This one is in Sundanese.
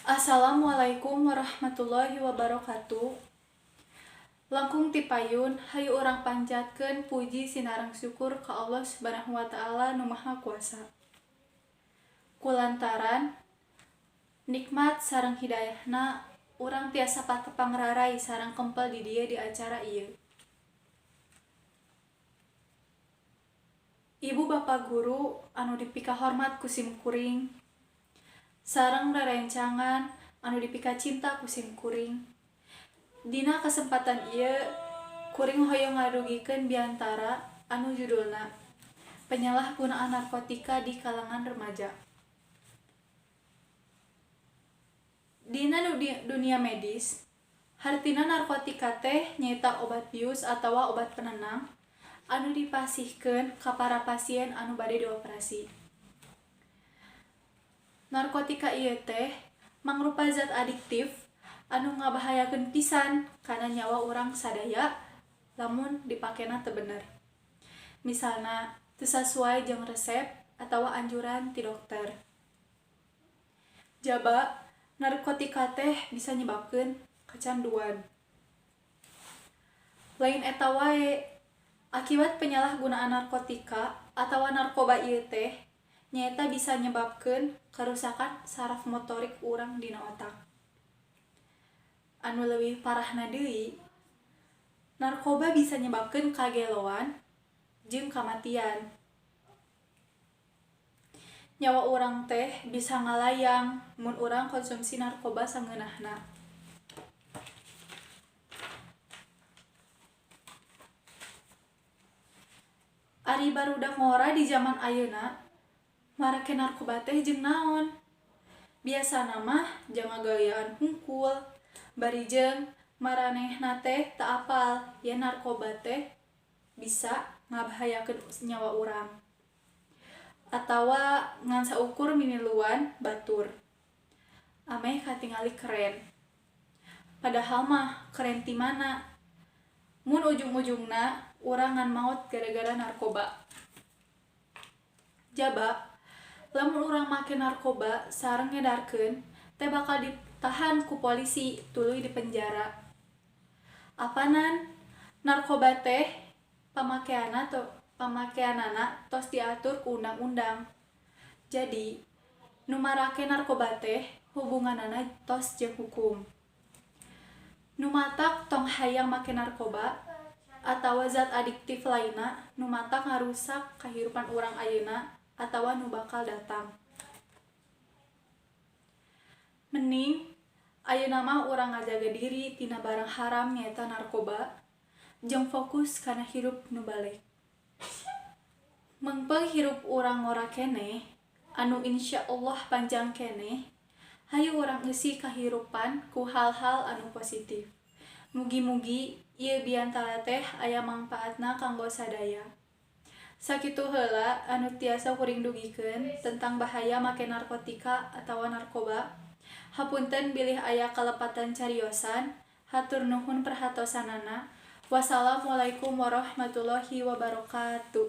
Assalamualaikum warahmatullahi wabarakatuh. Langkung ti payun hayu urang panjatkeun puji sinareng syukur ka Allah Subhanahu wa taala nu maha kuasa. Kulantaran nikmat sareng hidayahna urang tiasa patepang rarai sareng kempel di dieu di acara ieu. Ibu bapa guru anu dipikahormat ku simkuring sareng rerencangan anu dipikacinta ku simkuring. Dina kasempatan ieu kuring hoyong ngadugikeun biantara anu judulna Penyalahgunaan Narkotika di Kalangan Remaja. Dina dunia medis, hartina narkotika teh nyaeta obat bius atawa obat penenang anu dipasihkeun ka para pasien anu bade dioperasi. Narkotika ieu teh mangrupa zat adiktif anu ngabahayakeun pisan kana nyawa urang sadaya lamun dipakena teu bener. Misalna teu sasuai jeung resep atawa anjuran ti dokter. Jaba narkotika teh bisa nyebabkeun kacanduan. Lain eta wae, akibat penyalahgunaan narkotika atawa narkoba ieu teh nyaeta bisa nyebabkeun karusakan saraf motorik urang dina otak. Anu leuwih parahna deui, narkoba bisa nyebabkeun kageloan jeung kamatian. Nyawa urang teh bisa ngalayang mun urang konsumsi narkoba sangeunahna. Ari barudak ngora di jaman ayeuna marake narkoba teh jeung naon? Biasana mah jang ngagayaan hungkul, bari jeung maranehna teh teu apal yen narkoba teh bisa ngabahayakeun nyawa urang. Atawa ngan saukur mimiluan batur. Ameh katingali keren. Padahal mah keren ti mana? Mun ujung-ujungna urang ngan maot gara-gara narkoba. Jaba, lamun urang make narkoba sareng ngedarkeun teh bakal ditahan ku polisi tuluy dipenjara. Apanan narkoba teh pamakeanana tos diatur ku undang-undang. Jadi, nu marake narkoba teh hubunganana tos jeung hukum. Nu matak tong hayang make narkoba atawa zat adiktif lainna nu matak ngarusak kahirupan urang ayeuna atawa nu bakal datang. Mending ayeuna mah urang ngajaga diri tina barang haram nyaeta narkoba jeung fokus kana hirup nu baleg. Meungpeung hirup urang ngora keneh, anu insyaallah panjang keneh, hayu urang eusi kahirupan ku hal-hal anu positif. Mugi-mugi ieu biantara teh aya mangpaatna kanggo sadaya. Sakitu heula anu tiasa kuring dugikeun tentang bahaya make narkotika atawa narkoba. Hapunten bilih aya kalepatan cariosan, hatur nuhun perhatosanana. Wassalamualaikum warahmatullahi wabarakatuh.